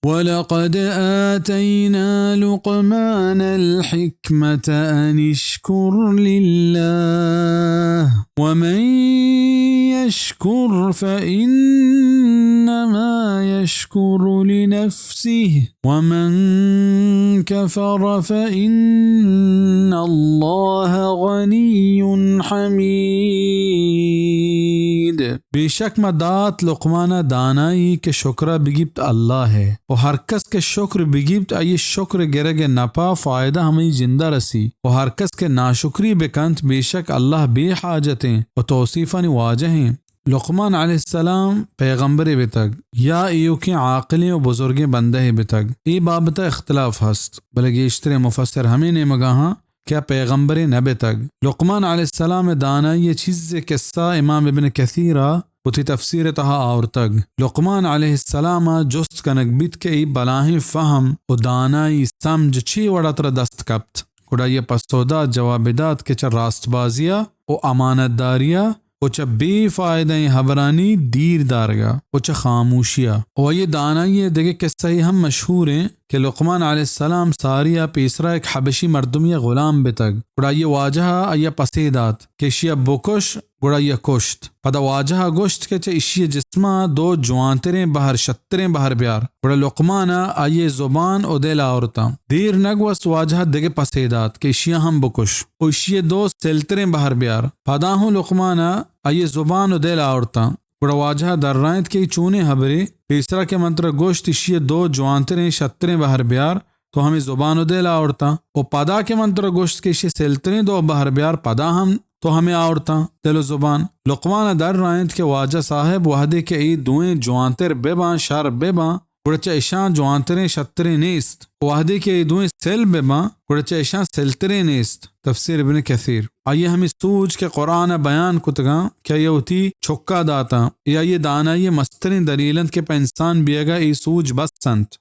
ولقد آتينا لقمان الحكمة أن اشكر لله ومن يشكر فإنما يشكر لنفسه ومن كفر فإن الله غني حميد. بے شک ما دات لقمان ءَ دانائی کہ شکر ءَ بگیپت اللہ ءَ، و ہر کس کہ شکر بگیپت، آئی شکر گرگ ءِ نپا فائدہ ہمئی جند ءَ رسی، و ہر کس کہ ناشکری بکنت، بے شک اللہ بے حاجت ایں و توصیفانی واجہ ایں۔ لقمان علیہ السلام پیغمبرے بتگ یا ایوکیں عاقلیں و بزرگیں بندہے بتگ، اے بابت ءَ اختلاف ہست، بلے گیشتریں مفسر ہمے نیمگا ہاں کہ آ پیغمبرے نہ بتگ۔ لقمان علیہ السلام ءِ دانائی ءِ چیزے قصہ امام ابن کثیر ءَ وتی تفسیر ءِ تہا آورتگ۔ لقمان علیہ السلام ءَ جست کنگ بیت کہ اے بلاہیں فہم و دانائی، سمجھ چے وڑا ترا دست کپت؟ گڑا آئی ءَ پسو دات، جوابے دات کہ چہ راست بازی ءَ و امانت داری ءَ و چہ بے فائدہ ایں ہبرانی دیر دارگ ءَ و چہ خاموشی ءَ۔ و آئی ءِ دانائی ءِ دگہ قصہ ہم مشہور ایں کہ لقمان علیہ السلام ساری ءَ پیسرا یک حبشی مردمے ءِ غلام بتگ۔ گڑا آئی ءِ واجہ ءَ آئی ءَ پسے دات کہ اشی ءَ بکش، گڑا آئی ءَ کشت۔ پدا واجہ ءَ گوشت کہ چہ اشی ءِ جسم ءَ دو جوانتریں بہر، شتریں بہر بیار۔ گڑا لقمان ءَ آئی ءِ زبان و دل آورتاں۔ دیر نہ گوست، واجہ ءَ دگہ پسے دات کہ اشی ءَ ہم بکش و اشی ءِ دو سلتریں بہر بیار۔ پدا ہوں لقمان ءَ آئی ءِ زبان و دل آورتاں۔ گڑا واجہ ءَ درائینت کہ اے چونیں ہبرے؟ پیسرا کہ من ترا گوشت اشی ءِ دو جوانتریں، شتریں بہر بیار، تو ہمے زبان و دل آورتاں۔ و پدا کہ من ترا گوشت کہ اشی ءِ سلتریں دو بہر بیار، پدا ہم تو ہمے آورتاں، دل و زبان۔ لقمان ءَ درائینت کہ واجہ صاحب، وہدے کہ اے دوئیں جوانتر بباں، شر بباں، گڑا چہ اشاں جوانتریں، شتریں نیست۔ وہدے کہ اے دوئیں سل بباں، گڑا چہ اشاں سلتریں نیست۔ تفسیر ابن کثیر۔ آئی ءِ ہمے سوج کہ قرآن ءَ بیان کتگاں کہ آئی ءَ وتی چکا داتاں، اے آئی ءِ دانائی ءِ مستریں دلیل انت کہ پہ انسان بیئگا اے سوج بس انت۔